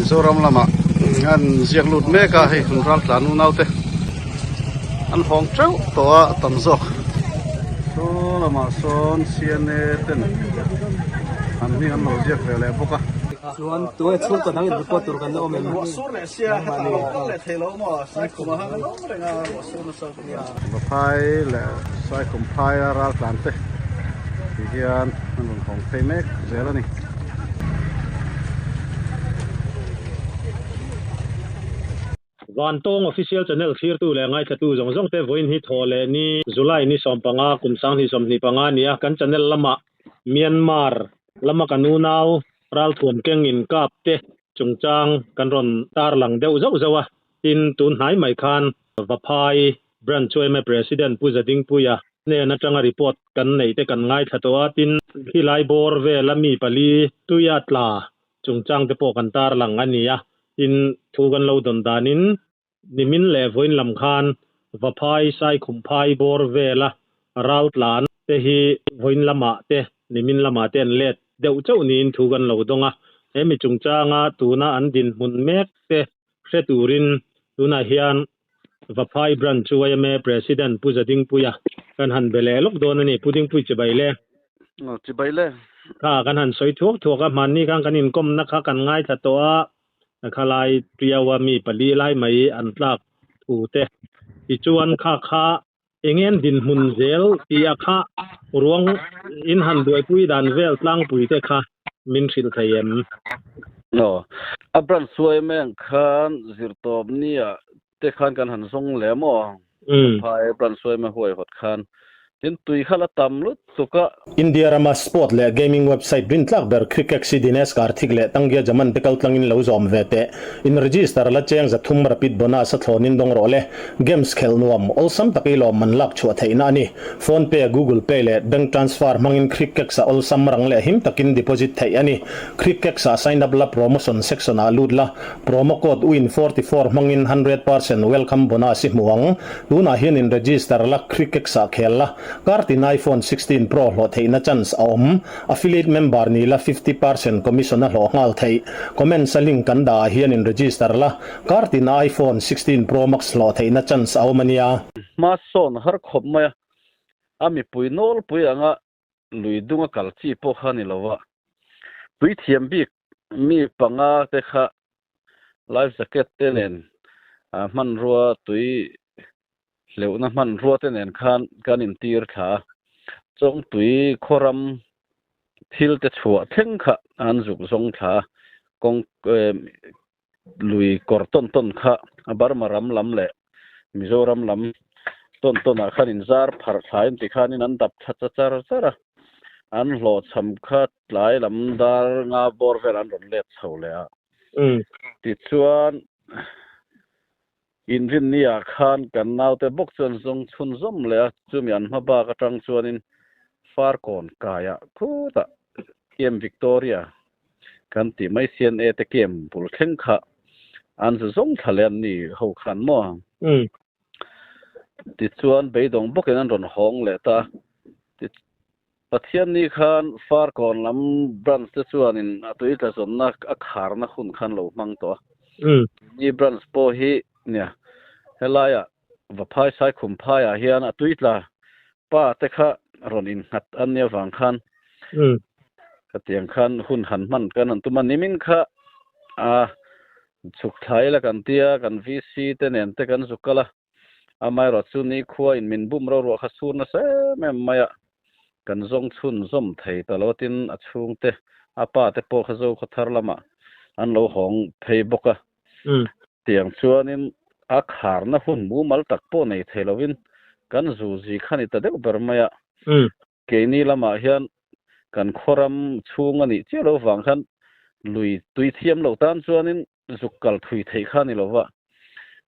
Mizoram lamah an ziak lut mek a hei an ral tlan unau te an hawng teuh tawh a tam zawk saw lamah sawn CNA ten an hming an lo ziak ve leh bawk a. Chuan tunge chhungkaw dang in report tur kan la awm em? Ruah sur leh sia hetah lo kal leh thei lo maw Saikhuma khan an awm reng a ruah sur nasa Vaphai leh Saikhum phaia ral tlan te ti hian an rawn hawng phei mek zel a ni. Vantawng Official Channel thlirtu leh ngaithlatu zawng zawng te vawiin hi thaw leh ni July ni 15 kum 2025 a ni a, kan channel lamah Myanmar lama kan unau ralthuam keng inkap te chungchang kan rawn tarlang deuh zauh zauh a, tin tun hnai mai khan Vaphai Branch yma President Pu Zadingpuia hnen atanga report kan neih te kan ngaithla tawh a, tin khilai bawr vela mi pali tuia tla chungchang te pawh kan tarlang a ni a, tin thu kan lo dawn danin nimin leh vawiin lam khan Vaphai Saikhumphai bawr vela ral tlan te hi vawiin lamah te nimin lamah te an let deuh chauh niin thu kan lo dawng a, he mi chungchanga tuna an dinhmun mek te hre turin tunah hian Vaphai Branch yma President Pu Zadingpuia kan han be leh lawk dawn a ni. Pu Dingpui chibai le. Aw chibai le. Kha kan han sawi thuak thuak a, hmanni khan kan inkawmna kha kan ngaithla tawh a, khalai Tiaua mi pali lai mai an tlak thu te tichuan kha kha eng en dinhmun zel tih a kha ruang in han buaipui dan vel tlangpui te kha min hrilh thei em? Aw, a branch suai meng khan zirtawp nia te khan kan han zawng leh maw? Phai branch suai me huaihawt khan Tin, tui kha la tam lutuk a. India rama sport leh gaming website rintlak ber Crickex hi Dinesh Karthik leh Tangya Jaman te kaltlangin lo zawm ve teh. In register la cheng 300 rapid bonus a thlawnin dawng rawh le. Games khelh nuam, awlsam tak i lawm man lak chhuah theihna a ni. Phone pay, Google Pay leh bank transfer hmangin Crickex a awlsam rang leh him takin deposit theih a ni. Crickex ah sign up la promotion section ah lut la, promo code WIN44 hmangin 100% welcome bonus i hmu ang. Tunah hian in register la, Crickex ah khel la, kartin iPhone 16 Pro hlawh theihna chance a awm. Affiliate member ni la 50% commission a hlawh nghal theih. Comments a link kan dah ah hian in register la, kartin iPhone 16 Pro Max hlawh theihna chance a awm a nia. Hma sawn har khawp mai a, a mipui nawlpui anga lui dunga kal chi pawh kha ni lo a, tui thiam bik mi panga te kha life jacket te nen hmanrua tui hleuhna hmanrua te nen khan kan intir thla a, Chawngtui khawram thil te chhuah thleng kha an zuk zawng thla a, kawng lui kawr tawn tawn kha a Burma ram lam leh Mizoram lam tawn tawn ah khan inzar pharh thla in tikhanin an dap thla cha char char a, an hlawhchham kha tlai lam dar nga bawr vel an rawn let chho leh a. Tichuan inrinni ah khan kan naute bawk chuan zawng chhun zawm leh a, chumi an hma bak atang chuanin Farkawn kaiah khutah Camp Victoria kan tih mai CNA te camp bul thleng kha an zu zawng thla leh an ni ho khan maw? Tichuan beidawng bawkin an rawn hawng leh ta a. Pathian ni khan Farkawn lam branch te chuanin a tui tla zawnna a kharna hun khan lo hmang tawh a. Ni branch pawh hi nia helaiah Vaphai Saikhum phaiah hian a tui tla pa te kha rawn innghat an nia vang khan khatiang khan hun han hman kan han tum a. Nimin kha a chhuk thla ila kan tia kan VC te nen te kan zuk kal a. Amaherawh chu nikhua in min bum ro ruah kha sur nasa em em mai a, kan zawng chhun zawm thei ta lo tin a chhungte a pa te pawh kha zo khaw thar lamah an lo hawng phei bawk a. Tiang chuanin a kharna hun mumal tak pawh nei thei lovin kan zu zi kha ni ta deuh ber mai a. Keini lamah hian kan khawram chhung a nih chiah lo vang khan lui tui thiam lo tan chuanin zuk kal thui theih kha a ni lo va,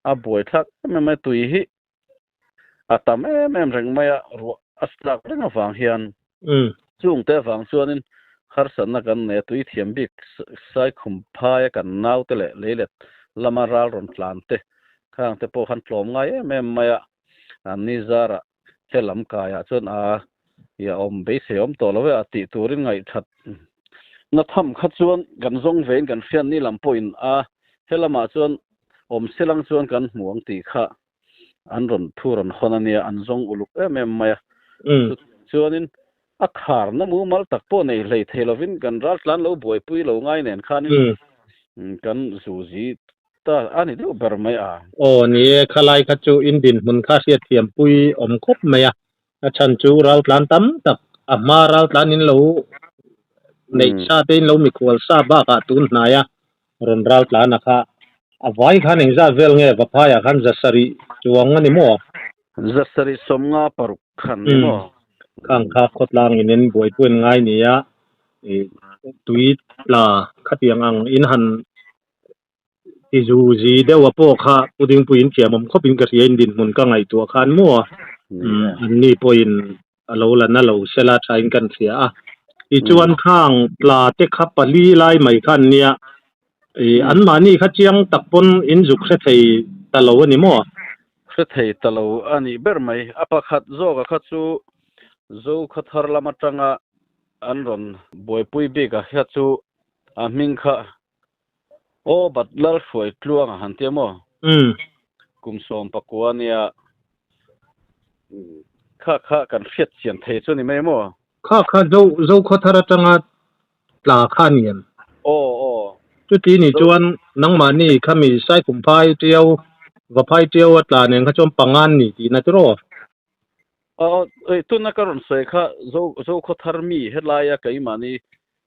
a buaithlak em em mai tui hi a tam em em reng mai a, ruah a tlak reng avang hian chungte avang chuanin harsatna kan nei a, tui thiam bik Saikhum phaia kan naute leh leilet lama ral rawn tlan te khangte pawh khan tlawm ngai em em mai a, an ni zarah He lam kaiah chuan a i a awm beisei awm tawh lo e a tih turin ngaihthat Na tham kha chuan kan zawng vein kan hriat ni lam pawhin a helamah chuan awm selang chuan kan hmu ang tih kha an rawn thu rawn hawn a nia, an zawng uluk em em mai a. Chuanin a kharna mumal tak pawh nei hlei thei lovin kan raltlan lo buaipui lo ngai nen khanin kan zuzi ta a ni deuh ber mai a. Aw ni e, khalai kha chu in dinhmun kha hriatthiampui awm khawp mai a. A chhan chu raltlan tam tak a hma raltlan in lo neih sa te in lo mikhual sa bakah tun hnaia rawn raltlan a kha a vai khan engzat vel nge Vaphaiah khan 700 chuang a ni maw? 756 khan ni maw? Khang kha khawtlang in in buaipuiin ngai nia tui tla khatiang ang in han Ti zu zi deuh a pawh kha Pu Dingpuiin thiamawm khawpin ka hria in dinhmun ka ngaihtuah khan maw an ni pawhin a lo la na lo sela thain kan hria a. Tichuan khang tla te kha pali lai mai khan nia ih anmahni kha chiang tak pawn in zuk hre thei ta lo a ni maw? Hre thei ta lo a nih ber mai. A pakhat zawka kha chu Zokhathar lam atanga an rawn buaipui bik a kha chu a hming kha Aw bat lal hruai tluang a han tia maw? Kum 19 nia kha kha kan hriat chian thei chu ni mai maw? Kha kha zo zo khaw thar atanga tla kha a ni em? Aw aw. Chuti ni chuan nangmahni khami Saikhumphai tiau Vaphai tiau a tla nen kha chuan pangan ni tihna tiraw? Aw tuna ka rawn sawi kha zo zo khaw thar mi helaia keimahni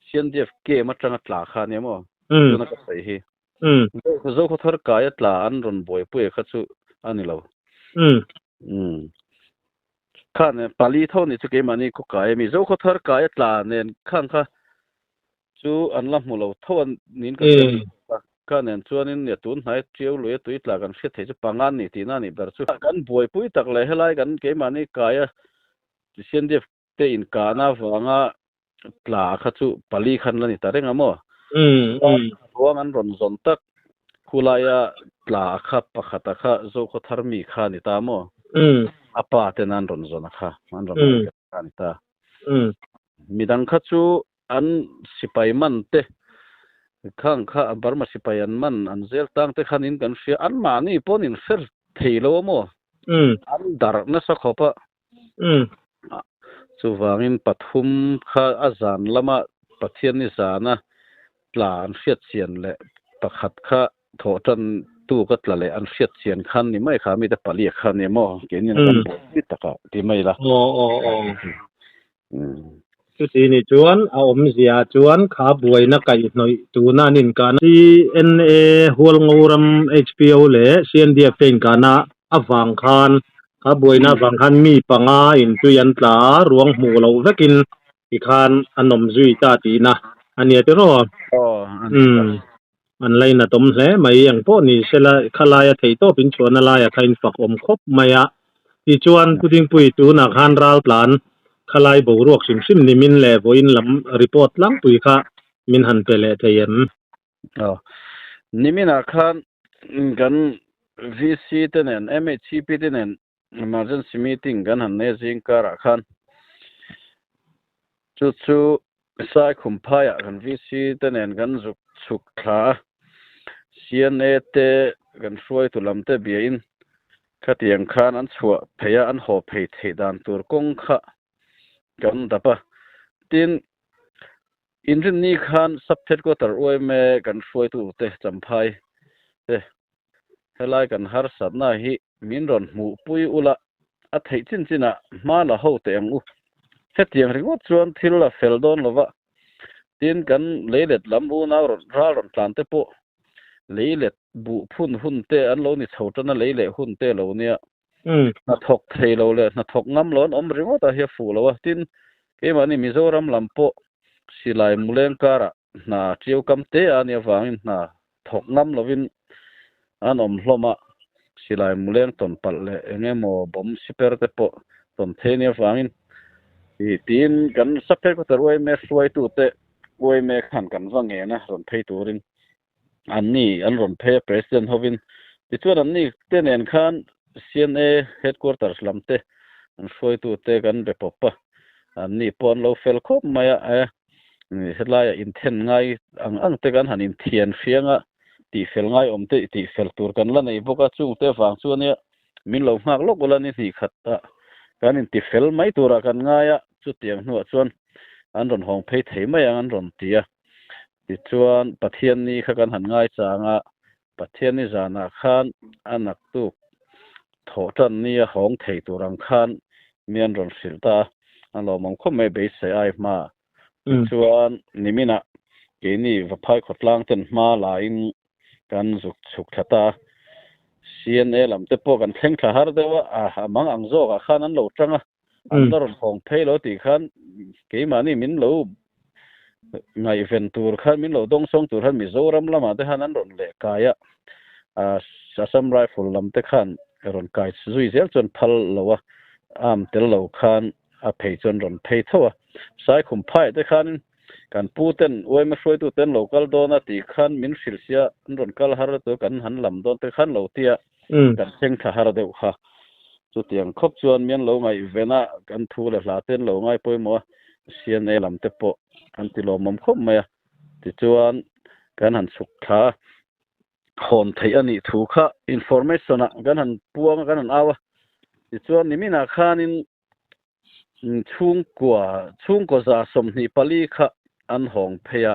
CNDF camp atanga tla kha ania maw tuna ka sawi hi. Zo khaw thar kaia tla an rawn buaipui kha chu a ni lo. Kha nen pali tho ni chu keimahni khaw kai ami zo khaw thar kaia tla nen khang kha chu an la hmu lo tho a niin ka hria ni. Ka nen chuanin nia tun hnai tiau lui a tui tla kan hriat thei chu pangan ni tihna a nih ber chu. Kan buaipui tak leh helai kan keimahni kaia CNDF te inkahna avanga tla kha chu pali khan la ni ta reng a maw? Ruang an rawn zawn tak khulaia tla kha pakhata kha Zokhawthar mi kha a ni ta maw? A pa ten an rawn zawn a kha an rawn kha a ni ta. Midang kha chu An sipai man te khang kha Burma sipai an man an zel tang te khan in kan hria an mahni pawn in hre thei lo a maw? An darh nasa khawp a. Chuvangin pathum kha a zan lama Pathianni zana tla an hriat chian leh pakhat kha thawh tan tu ka tla leh an hriat chian khan ni mai kha mite pali kha ni maw? Keini kan buaipui takah ti mai la. Aw aw aw. Chuti ni chuan a awmzia chuan kha buaina kaihhnawih tuna an inkahna CNA Hualngoram HPO leh CNDF te inkahna avang khan kha buaina avang khan mi panga in tui an tla a, ruang hmuh loh vekin tikhan an awm zui ta tihna a nia tiraw? An lainatawm hle mai eng pawh ni sela khalaia theihtawp in chhuahna laia kha in fak awm khawp mai a. Tichuan Pudingpui tunah khan raltlan khalai boruak hrim hrim ni min leh vawiin lam report tlangpui kha min han pe leh thei em? Aw. Niminah khan kan VC te nen MHCP te nen emergency meeting kan han nei a zing karah khan chu chu Saikhumphaiah kan VC te nen kan zuk chhuk thla a, CNA te kan hruaitu lam te biain khatiang khan an chhuah phei a, an haw phei theih dan tur kawng kha kan dap a. Tin, inrinni khan Sub Headquarter UMA kan hruaitu te Champhai te helai kan harsatna hi min rawn hmuhpui ula a theih chin chinah hma la ho teh ang u. Hetiang ringawt chuan thil a fel dawn lova, tin kan leilet lam unau rawn ral rawn tlan te pawh leilet buh phun hun te an lo ni chho tan a leileh hun te lo nia. Hnathawk thei lo leh hnathawk ngam lo an awm ringawt a hi a fuh lo a, tin keimahni Mizoram lam pawh silai muleng karah hna ṭiau kam te a nih avangin hna thawk ngam lovin an awm hlawm a, silai muleng tawn palh leh eng emaw bawm siper te pawh tawn thei nia vangin ih tiin kan sub headquarter UMA hruaitute UMA khan kan va ngen a rawn phei turin anni an rawn phei a president hovin tichuan anni te nen khan CNA headquarters lam te an hruaitute kan be pawp a anni pawh an lo fel khawp mai a e. Helaia inthen ngai ang ang te kan han inthian hrianga tih fel ngai awm te tih fel tur kan la nei bawk a, chung te vang chu ania min lo nghak lawk ula ni hnih khat ah kan inti fel mai turah kan ngai a, chutiang hnuah chuan an rawn hawng phei thei mai ang an rawn ti a. Tichuan Pathianni kha kan han ngai chang a, Pathianni zanah khan a naktuk thawh tan nia hawng thei tur ang khan mi an rawn hrilh ta a, a lawmawm khawp mai beisei ai hma. Tichuan niminah keini Vaphai khawtlang ten hma lain kan zuk chhuk thla ta a, CNA lam te pawh kan thleng thla har deuh a, a mang ang zawkah khan an lo tang a, an la rawn hawng phei lo tih khan keimahni min lo ngaihven tur khan min lo dawngsawng tur khan Mizoram lamah te khan an rawn leh kai a, Assam Rifle lam te khan rawn kai zui zel chuan phal lo a, arm tel lo khan a phei chuan rawn phei tho a. Saikhum phaiah te khanin kan pu ten uaima hruaitu ten lo kal dawn a tih khan min hrilh sia an rawn kal har chu kan han lam dawn te khan lo tia kan thleng thla har deuh kha. Chutiang khawp chuan mian lo ngaihven a, kan thu leh hla te an lo ngai pawimawh a, CNA lam te pawh an ti lawmawm khawp mai a. Tichuan kan han chhuk thla a, hawn theih a nih thu kha information ah kan han puang a, kan han au a. Tichuan niminah khanin chhungkua chhungkaw 24 kha an hawng phei a,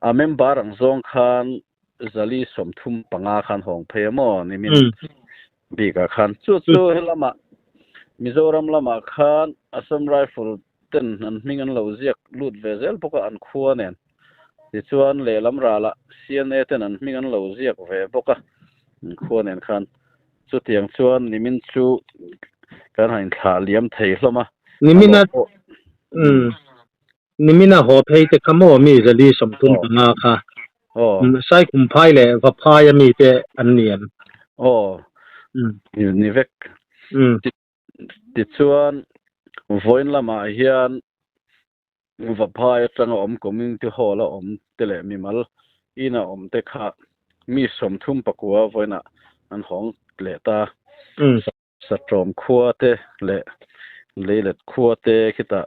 a member ang zawng khan 435 khan hawng phei a maw nimin bikah khan. Chu chu helamah Mizoram lamah khan Assam Rifle ten an hming an lo ziak lut ve zel bawk a an khua nen. Tichuan lehlam ralah CNA ten an hming an lo ziak ve bawk a an khua nen khan. Chutiang chuan nimin chu kan han inthlah liam thei hlawm a. Nimina umm nimina haw phei te kha maw mi 435 kha Saikhum phai leh Vaphai a mi te an ni em? Aw ni vek. Tichuan vawiin lamah hian Vaphai atanga awm community hall a awm te leh mimal ina awm te kha mi 39 vawiinah an hawng leh ta. Satrawm khua te leh Leilet khua te khitah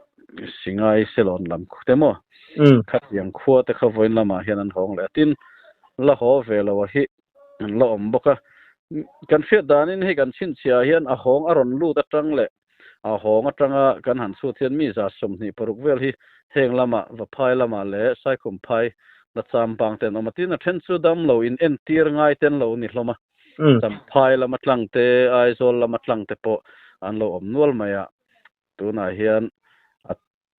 Singai Selawn lam te maw khatiang khua te kha vawiin lamah hian an hawng leh a. Tin, la haw ve lo a hi an la awm bawk a. Kan hriat danin hei kan chhinchhiah hian a hawng a rawn lut atang leh A hawng atanga kan han chhut hian mi 26 vel hi heng lamah Vaphai lamah leh Saikhum phai la chambang te an awm a. Tin, a then chu dam lo in entir ngai te an lo ni hlawm a. Champhai lama tlang te, Aizawl lama tlang te pawh an lo awm nual mai a. Tunah hian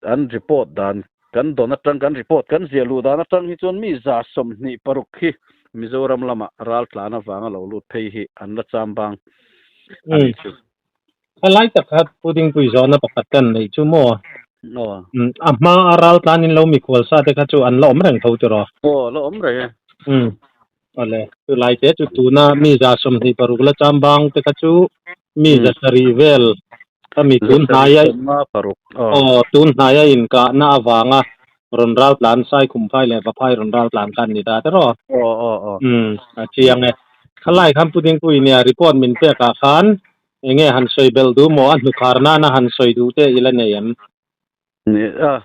an report dan kan dawn atang kan report kan ziah luh dan atang hi chuan mi 26 hi Mizoram lamah ral tlan avanga lo lut phei hi an la chambang a nih chu. Khalai tak kha Pu Dingpui zawhna pakhat kan neih chu maw? Aw. A hma a ral tlan in lo mikhual sa te kha chu an la awm reng tho tiraw? Aw, la awm reng e. Umm. Awle, chulai te chu tuna mi 26 la chambang te kha chu mi 700 vel ka mi tun hnaia aw tun hnaia inkahna avanga rawn ral tlan Saikhum phai leh Vaphai rawn ral tlan kha an ni ta tiraw? Aw aw aw. Umm a chiang e. Khalai khan Pu Dingpui nia report min pekah khan enge han sawi belh duh maw a hnukhar nana han sawi duh te i la nei em? Ni a,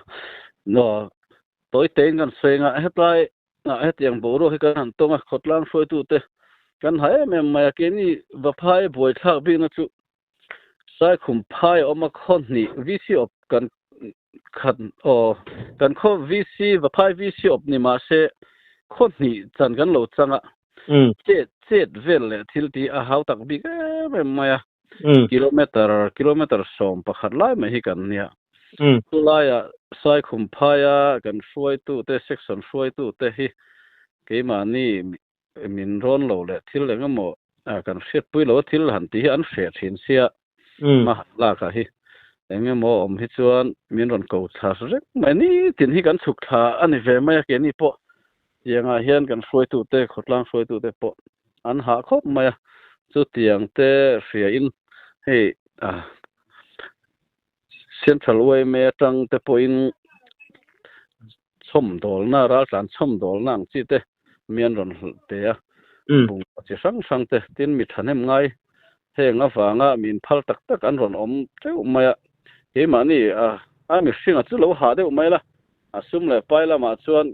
tawi tein kan sawi ang a, hetlai Ah hetiang boruak hi kan han tawng a, khawtlang hruaitute kan ha em em mai a, keini Vaphai buaithlak bikna chu Saikhum phai a awm a, khaw hnih VC awp kan khat aw kan khaw VC Vaphai VC awp ni mahse khaw hnih chan kan lo chang a, chet chet vel leh thil tih a hau tak bik em em mai a. Kilometer kilometer 11 lai mai hi kan nia. Chulaiah Saikhum phaia kan hruaitute section hruaitute hi keimahni min rawn lo leh thil eng emaw kan hriatpui lo a thil han tih hi an hreh thin sia hma han lakah hi eng emaw awm hi chuan min rawn ko thla reng mai nitin hi kan chhuk thla a ni ve mai a keini pawh tiangah hian kan hruaitute khawtlang hruaitute pawh an hah khawp mai a, chutiang te hriain hei Central yma atang te pawhin chhawmdawlna raltlan chhawmdawlna ang chi te mi an rawn hlawh pe a, bungrua chi hrang hrang te tin mi thahnem ngai heng avanga mi inphal tak tak an rawn awm teuh mai a, keimahni a mihringa chu lo hah deuh mai la. A sum leh pai lamah chuan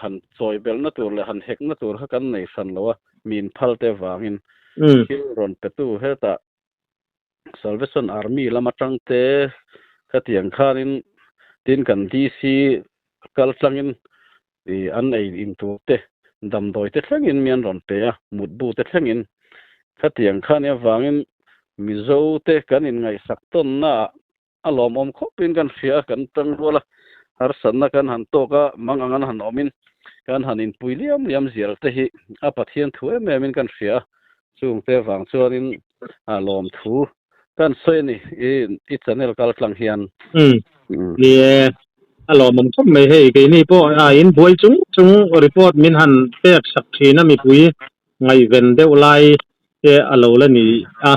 han chawi belhna tur leh han hekna tur kha kan nei hran lo a, min phal te vangin thil rawn petu hetah Salvation Army lam atang te khatiang khanin tin kan DC kal tlangin an ei in tur te damdawi te thlengin mi an rawn pe a, mutbu te thlengin khatiang khani avangin Mizo te kan inngaihsak tawnnaah a lawmawm khawpin kan hria a, kan tang rual a, harsatna kan han tawk a, mang ang an han awmin kan han inpui liam liam zial te hi a Pathian thu em emin kan hria a, chungte vang chuanin a lawmthu kan sawi a ni i channel kal tlang hian. Umm ni e, a lawmawm khawp mai hei keini pawh a in buai chung chung report min han pek sak thin a mipui ngaihven deuh lai te a lo la ni a,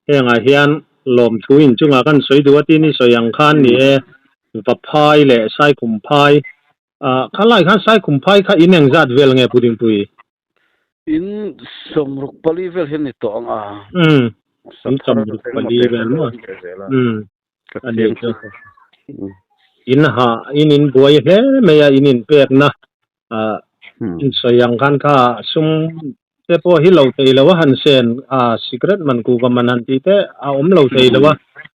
Hengah hian lawmthu inchungah kan sawi duh a tin i sawi ang khan ni e, Vaphai leh Saikhumphai. Ah, khalai khan Saikhumphai kha in engzat vel nge Pu Dingpui? In 64 vel hian ni tawh ang a. Umm, in 64 vel maw? Umm, a nih chu. In ha, in in buai hle mai a, in inpekna ah in sawi ang khan kha sum te pawh hi lo thei lo a han sen a cigarette man kuhva man han tih te a awm lo thei lo a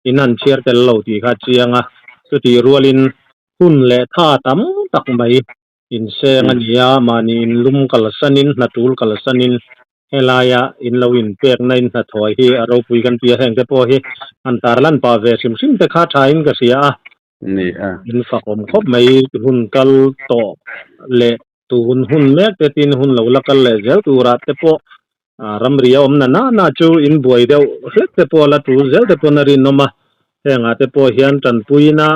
in han chhiar tel lo tih kha a chiang a chutih rualin hun leh tha tam tak mai inseng a ni a mahni inlum kalsanin hna tul kalsanin helaia in lo inpekna in hnathawh hi a ropui kan ti a heng te pawh hi han tarlan pah ve hrim hrim te kha thain ka hria a. Ni a. In fak awm khawp mai hun kal tawh leh tun hun mek te tin hun lo la kal leh zel turah te pawh ramri a awm na na na chu in buai deuh hlek te pawh la tul zel te pawn a rinawm a, hengah te pawh hian tanpuina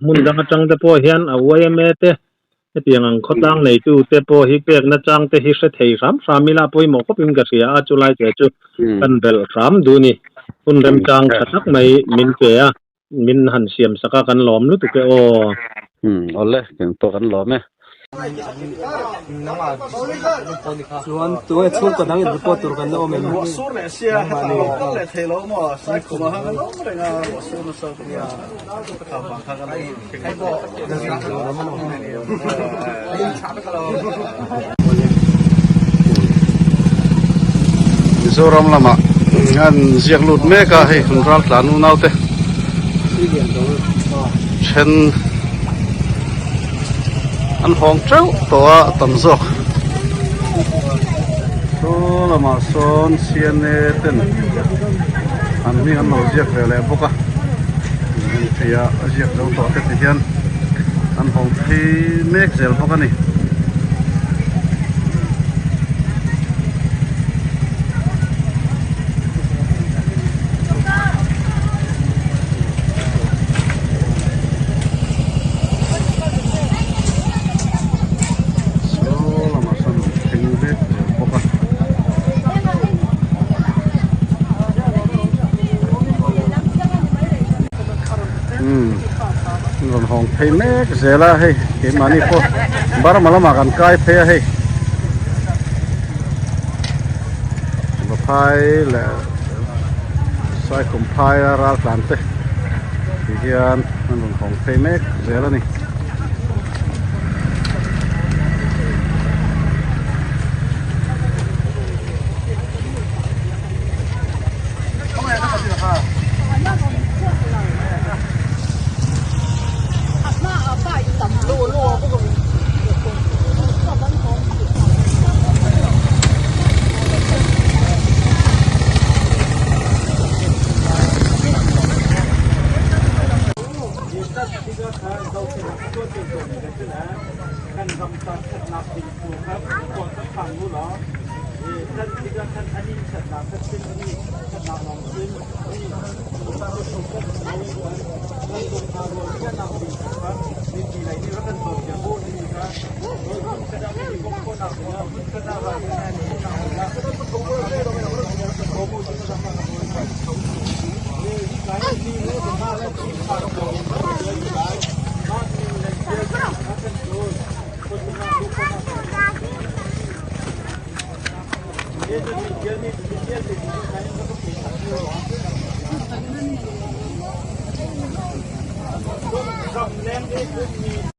hmun dang atang te pawh hian a yma te hetiang ang khawtlang neitu te pawh hi pekna chang te hi hre thei hram hram ila pawimawh khawpin ka hria a, chulai te chu kan belh hram duh ni. Hun remchang tha tak mai min pe a. Min han siam sak a kan lawm lutuk e aw. Umm awle keng pawh kan lawm e. Chuan tunge chhungkaw dang in report tur kan la awm em? Mizoram lamah an ziak lut mek a hei kan ral tlan unau te then an hawng teuh tawh a tam zawk saw lamah sawn CNA ten an hming an lo ziak ve leh bawk a engthei ah a ziak zo tawh te ti hian an hawng phei mek zel bawk a ni. Saw lamah sawn an thleng mek zel bawk a. Umm an rawn hawng phei mek zel a hei keimahni pawh Burma lamah kan kai phei a hei Vaphai leh Saikhumphai a raltlan te ti hian an rawn hawng phei mek zel a ni.